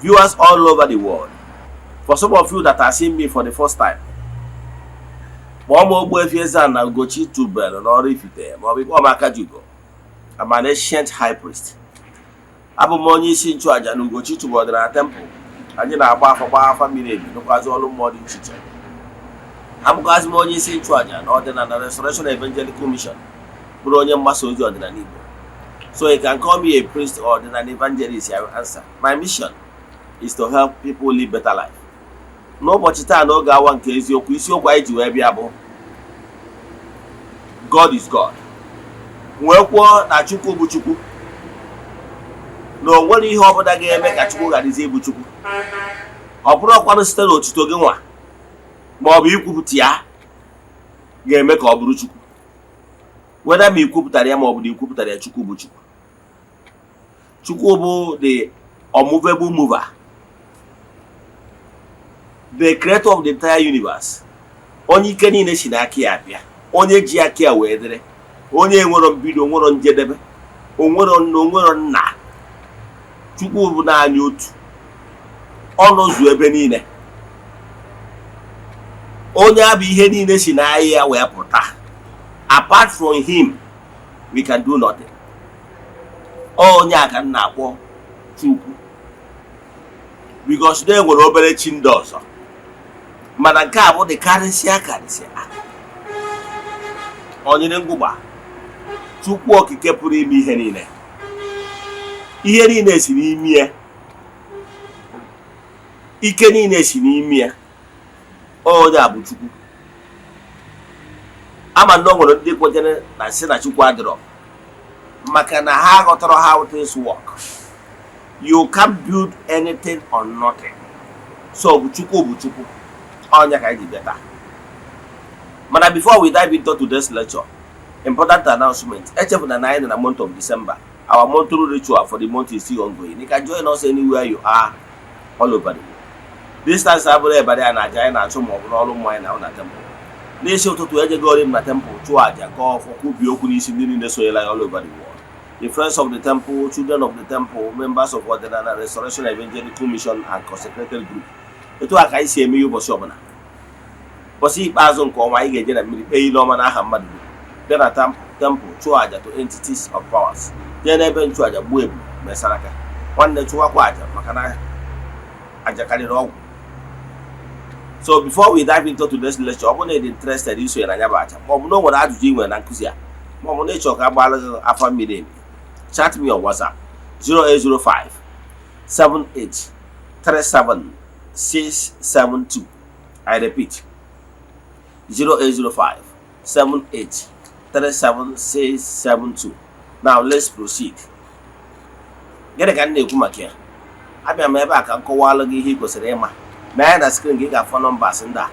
Viewers all over the world, for some of you that are seeing me for the first time, kpọọ m Ogbuefi Eze-Ana Ugochi tubelu n'Oraifite maọbụ ịkpọọ m Akajiugo. I'm an ancient high priest. Abụ m onye isi nchụaja na Ugochi tubelu ọdịnala temple. Anyị na-agba afa, gbaa afa miri emi, nụkwazị ọrụ mmụọ dị iche iche. Abụkwazị m onye isi nchụaja na Ọdịnala Restoration Evangelical Mission, bụrụ onye mgbasa ozi ọdịnala Igbo. So you can call me a priest or an evangelist, I will answer. My mission is to help people live better life. N'ụbọchị taa, n'oge awa nke eziokwu, isiokwu anyị ji wee bịa bụ "God is God". Wee kwuo na Chukwu bụ Chukwu, na o nwere ihe ọbụla ga-eme ka Chukwu gharazie ịbụ Chukwu. Ọ bụrụ ọkwanụ site n'otuto gị nwa ma ọ bụ ikwupụta ya ga-eme ka ọ bụrụ Chukwu. Weda ma ikwupụtara ya ma ọ bụ na ikwupụtara ya, Chukwu bụ Chukwu. Chukwu bụ the unmovable mover, the creator of the entire universe, onye ike niile si n'aka ya abịa, onye ji aka ya wee dịrị, onye nwere mbido, nwere njedebe, onwero nna, onwero nna. Chukwu bụ naanị otu, ọnụzụ ebe niile, onye abụ ihe niile si n'ahịa ya wee pụta. Apart from him, we can do nothing. Onye a ka m na-akpọ Chukwu, because na enwere obere chi ndị ọzọ, mana nke a bụ dị karịsịa karịsịa onyere ngwụgba. Chukwu Okike pụrụ ime ihe niile, ihe niile si n'ime ya, ike niile si n'ime ya. Onye a bụ Chukwu. Ama na o nwere ndị kwenyere na si na Chukwu adịrọ, maka na ha ghọtara how things work. You can't build anything on nothing. So bụ Chukwu bụ Chukwu. Ọnya ka anyị ji bịa taa. Mana before we dive into today's lecture, important announcement. Echefuna na anyị nọ na month of December. Our monthly ritual for the month is still ongoing. You can join us anywhere you are all over the world. Distance abụrụ ebere ya na aja anyị na-achụ ma ọ bụ n'ọrụ mmụọ anyị na na temple. N'isi ụtụtụ, ejegori m na temple chụọ aja, gọọ ọfọ, kwubie okwu n'isi ndị niile sonyere anyị all over the world, the friends of the temple, children of the temple, members of Ọdịnala Restoration Evangelical Mission and consecrated group. Etu a ka anyị si eme ihe ụbọchị ọbụla. Ụbọchị ikpeazụ nke ọnwa, anyị ga-eje na mmiri kpee ile ọma n'aha mmadụ dum, bịa na temple chụọ aja to entities of powers, jee n'ebe nchụaja gbuo ebu mesara aka. Nwanne, chụwakwa aja, maka na aja karịrị ọgwụ. So before we dive into today's lecture, ọ bụrụ na ị dị interested isonye na ya bụ aja, ma ọ bụ na o nwere ajụjụ ị nwere na nkụzi a, ma ọ bụ na ịchọ ka agbaala gị afa miri emi, chat me on WhatsApp 0805 78 37 672. I repeat, 0805 78 37672. Now let's proceed. Gịnị ka m na-ekwu maka ya? Abịa m ebe a ka m kọwalụ gị ihe ị kwesịrị ịma. Na ya na screen gị ga-afọ numbers ndị a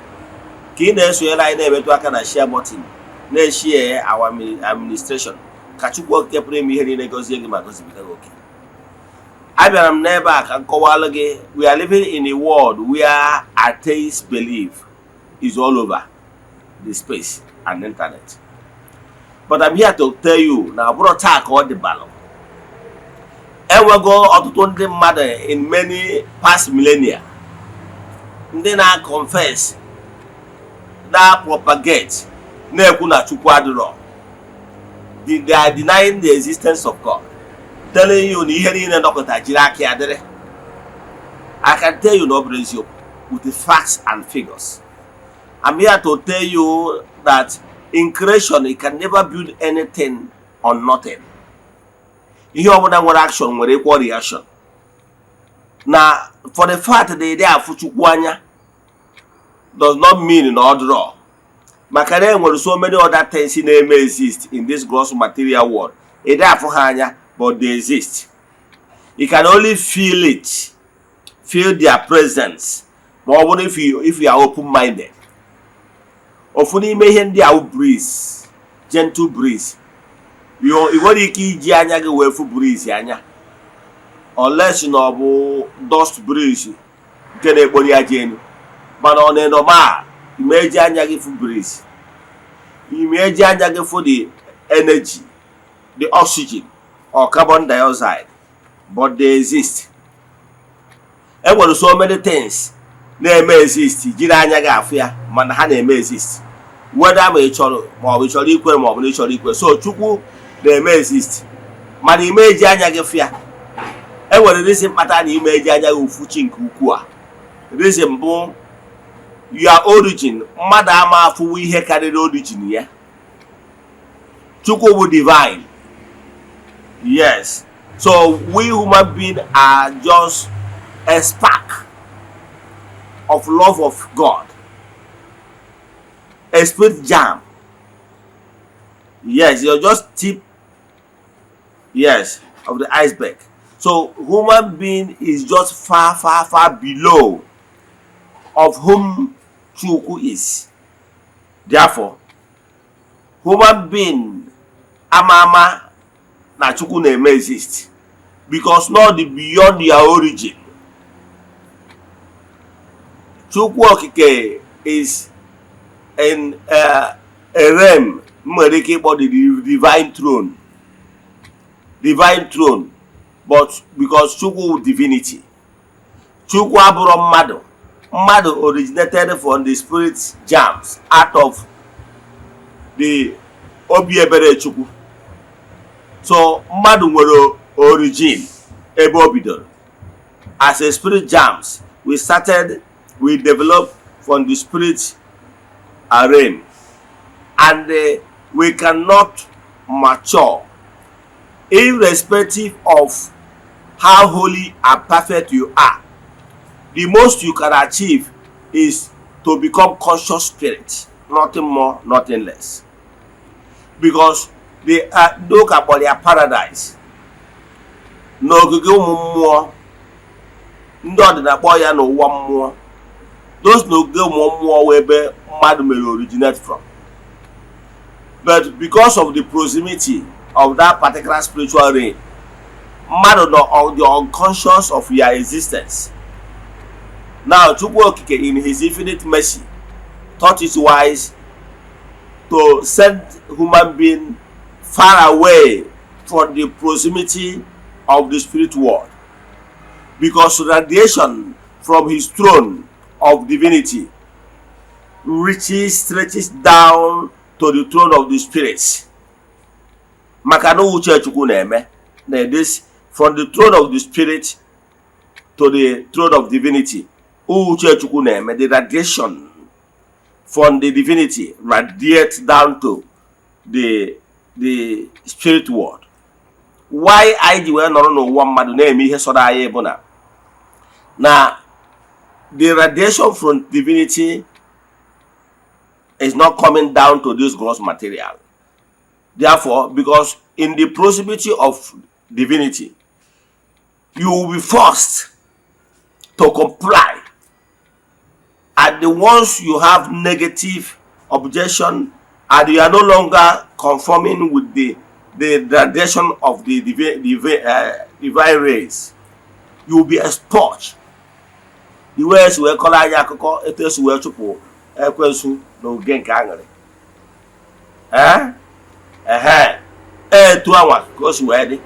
ka ị na-esonyere anyị, na-emetụ aka na share button, na-eshare our administration, ka Chukwu Okike pụrụ ime ihe niile gọzie gị ma gọzibiga gị oke. Abịara m n'ebe a ka m kọwalụ gị, we are living in a world where atheist belief is all over the space and internet, but I'm here to tell you na ọ bụrụ taa ka ọ dị balụ. Enwego ọtụtụ ndị mmadụ in many past millennia ndị na-confess, na-propagate, na-ekwu na Chukwu adịrọ. They are denying the existence of God, telling you na ihe niile nọkọta jiri aka ya dịrị. I can tell you na ọ bụrụ eziokwu with the facts and figures. I'm here to tell you that in creation, you can never build anything on nothing. Ihe ọbụla nwere action nwere equal reaction. Na for the fact na ị afụ Chukwu anya does not mean na ọ dịrọ, maka na e nwere so many other things na-eme exist in this gross material world. Ị dị afụ ha anya, but they exist. You can only feel it, feel their presence, ma ọ bụrụ if you are open minded. Ofu n'ime ihe ndị a bụ breeze, gentle breeze. Ị nwere ike iji anya gị wee fụ breeze anya, unless na ọ bụ dust breeze nke na-ekpori aja elu. Mana ọ na-enormal, ime eji anya gị fụ breeze, ime eji anya gị fụ the energy, the oxygen or carbon dioxide, but they exist. E Enwere so many things na-eme exist jiri anya gị afụ ya, mana ha na-eme exist whether ma ị chọrọ ma ọ bụ ị chọrọ ikwe ma ọ bụ na ị chọrọ ikwe. So Chukwu na-eme exist, mana ime eji anya gị fụ ya. Enwere reason kpata na ime eji anya gị ụfụ chi nke ukwuu. A reason bụ your origin. Mmadụ ama afụwo ihe karịrị origin ya. Chukwu bụ divine, yes. So we human being are just a spark of love of God, a spirit germ. Yes, you're just tip, yes, of the iceberg. So human being is just far, far, far below of whom Chukwu is. Therefore, human being ama ama na Chukwu na-eme exist because not the beyond your origin. Chukwu Okike is in a realm m nwere ike ịkpọ the divine throne, divine throne. But because Chukwu divinity, Chukwu abụrụ mmadụ. Mmadụ originated from the spirit germs out of the obi ebere Chukwu. So mmadụ nwere origin ebe o bidoro as a spirit germs. We started, we developed from the spirit realm, and we cannot mature irrespective of how holy and perfect you are. The most you can achieve is to become conscious spirit, nothing more, nothing less, because the ndị ụka kpọrọ ya paradise n'ogige ụmụ mmụọ, ndị ọdịnala kpọọ ya n'ụwa mmụọ. Those n'ogige ụmụ mmụọ wee ebe mmadụ mere originate from, but because of the proximity of that particular spiritual realm, mmadụ nọ on the unconscious of your existence. Now, Chukwu Okike in his infinite mercy thought it wise to send human being far away from the proximity of the spirit world, because radiation from his throne of divinity reaches, stretches down to the throne of the spirits. Maka na uche Chukwu na-eme na this from the throne of the spirit to the throne of divinity, uche Chukwu na-eme, the radiation from the divinity radiates down to the spirit world. Why anyị ji wee nọrọ n'ụwa mmadụ na-eme ihe sọrọ anyị bụ na the radiation from divinity is not coming down to this gross material. Therefore, because in the proximity of divinity, you will be forced to comply, and the ones you have negative objection and you are no longer conforming with the radiation of the divine rays, you will be expurged. The way esi wee kọrọ anyị akụkọ etu esi wee chụpụ ekwensu n'oge nke aṅụrị, ee, ehe, etu anwa ka o si wee dị,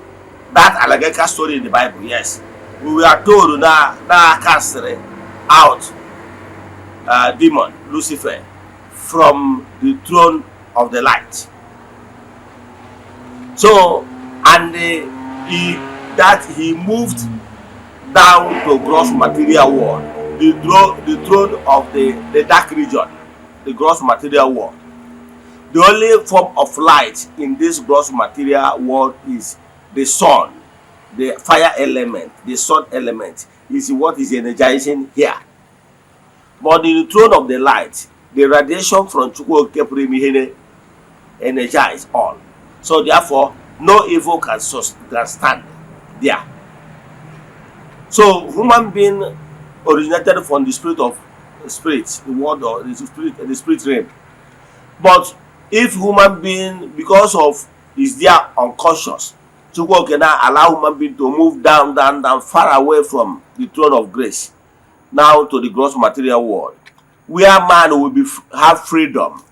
that allegorical story in the Bible. Yes, we were told na cast out demon Lucifer from the throne of the light. So and he that he moved down to gross material world, the throne of the dark region, the gross material world. The only form of light in this gross material world is the sun, the fire element. The sun element is what is energizing here. But in the throne of the light, the radiation from Chukwu Okike pụrụ ime ihe energize all. So therefore, no evil can stand there. So human being originated from the spirit of spirit, the world or the spirit realm. But if human being, because of is there unconscious, Chukwu Okike now allow human being to move down, down, down, far away from the throne of grace, now to the gross material world, where man will be have freedom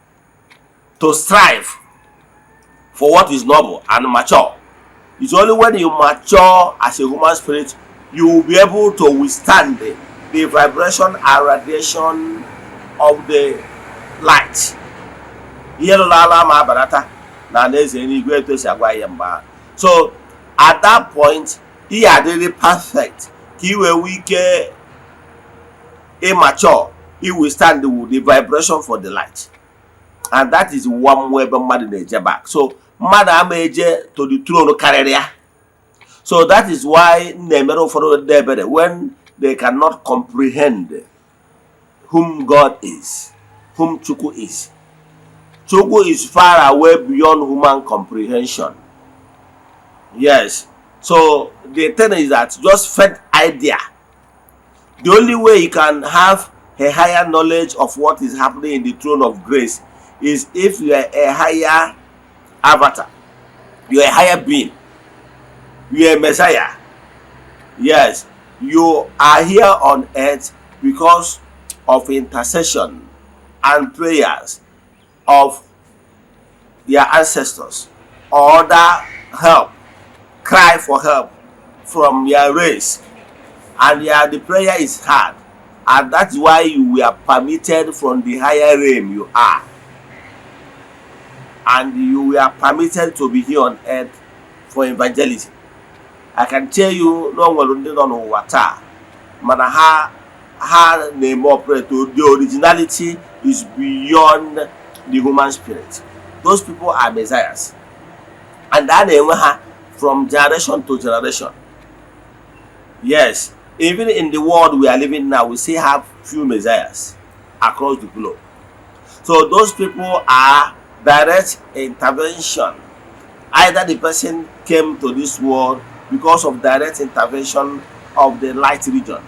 to strive for what is noble and mature. It's only when you mature as a human spirit, you You will be able to withstand the vibration and radiation of the light. Ihe lụrụ ala ma abalata na alaeze eluigwe etu esi agwa ya mgbe ahụ. So at that point, ihe adịrị perfect ka ị wee nwee ike ịmature, i withstand the vibration for the light, and that is one mmụọ ebe mmadụ na-eje back. So mmadụ ama eje to the throne karịrị ya. So that is why m na-emere ụfọdụ ndị ebere when they cannot comprehend whom God is, whom Chukwu is. Chukwu is far away beyond human comprehension. Yes. So the thing is that just faint idea. The only way you can have a higher knowledge of what is happening in the throne of grace is if you are a higher avatar, you are a higher being, you are a messiah. Yes, you are here on earth because of intercession and prayers of their ancestors or other help, cry for help from their race, and the prayer is hard, and that's why you were permitted from the higher realm you are, and you were permitted to be here on earth for evangelism. I can tell you na o nwere ndị nọ n'ụwa taa mana ha na-eme operate. The originality is beyond the human spirit. Those people are messiahs, and a na-enwe ha from generation to generation. Yes, even in the world we are living now, we still have few messiahs across the globe. So those people are direct intervention. Either the person came to this world because of direct intervention of the light region,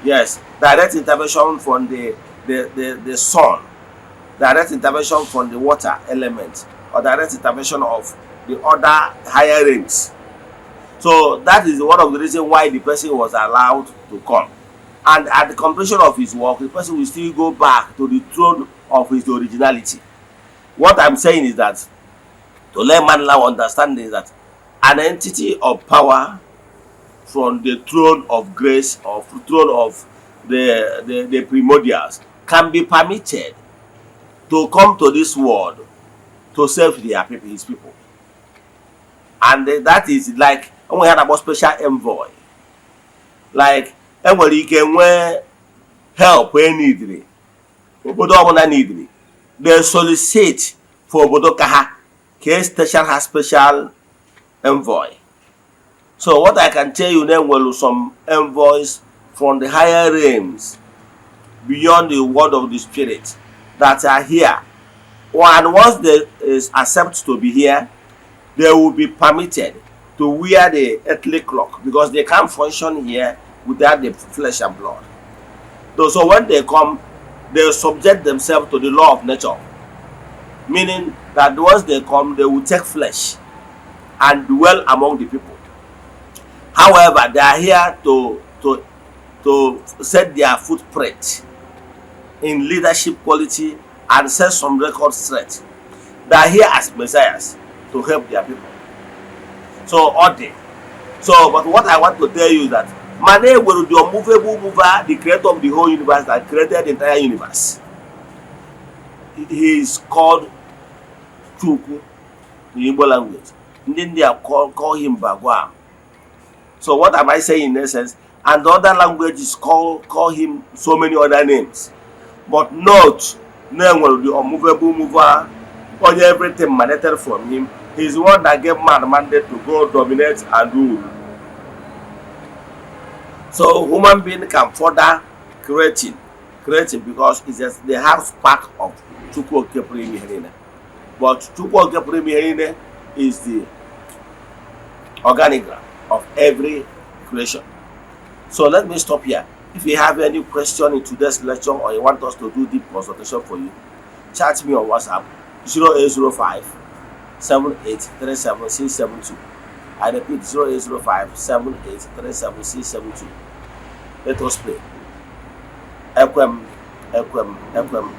yes, direct intervention from the sun, direct intervention from the water element, or direct intervention of the other higher realms. So that is one of the reasons why the person was allowed to come, and at the completion of his work, the person will still go back to the throne of his originality. What I'm saying is that to let man now understand is that an entity of power from the throne of grace or throne of the primordials can be permitted to come to this world to serve their people, his people. And that is like onwe ha na-akpọ special envoy. Like enwere ike nwee help e neediri, obodo ọbụla neediri, they solicit for obodo ka ha ka e station ha special envoy. So what I can tell you, na enwere some envoys from the higher realms beyond the world of the spirit that are here, and once they is accept to be here, they will be permitted to wear the earthly cloak because they can't function here without the flesh and blood. So when they come, they subject themselves to the law of nature, meaning that once they come, they will take flesh and dwell among the people. However, they are here to set their footprint in leadership quality and set some records straight. They are here as messiahs to help their people. So all day. So, but what I want to tell you is that Mane will the unmovable mover, the creator of the whole universe that created the entire universe. He is called Chukwu in Igbo language. Ndị India call him Bhagwan. So what am I saying in essence? And other languages call him so many other names. But note, na enwere the unmovable mover, onye everything emanated from him. He's the one that gave man mandate to go dominate and rule. So human being can further creating because it's just they have spark of Chukwu Okike pụrụ ime ihe niile. But Chukwu Okike pụrụ ime ihe niile is the organogram of every creation. So let me stop here. If you have any question in today's lecture or you want us to do deep consultation for you, chat me on WhatsApp 0805 7837672. I repeat, 0805 7837672. Let us pray. Ekwe m, ekwe m, ekwe m,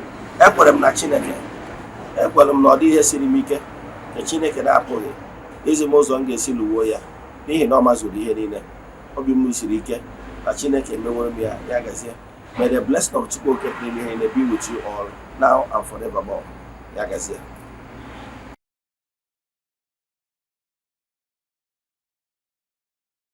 ekwere m na Chineke. Ekwere m na ọ dị ihe siri m ike nke Chineke na-apụghị izi m ụzọ m ga-esi lụwo ya n'ihi na ọ mazuru ihe niile. Obi m siri ike na Chineke emeworo m ya. Ya gazie. May the blessing of Chukwu Okike pụrụ ime ihe be with you all now and forevermore. Ya gazie.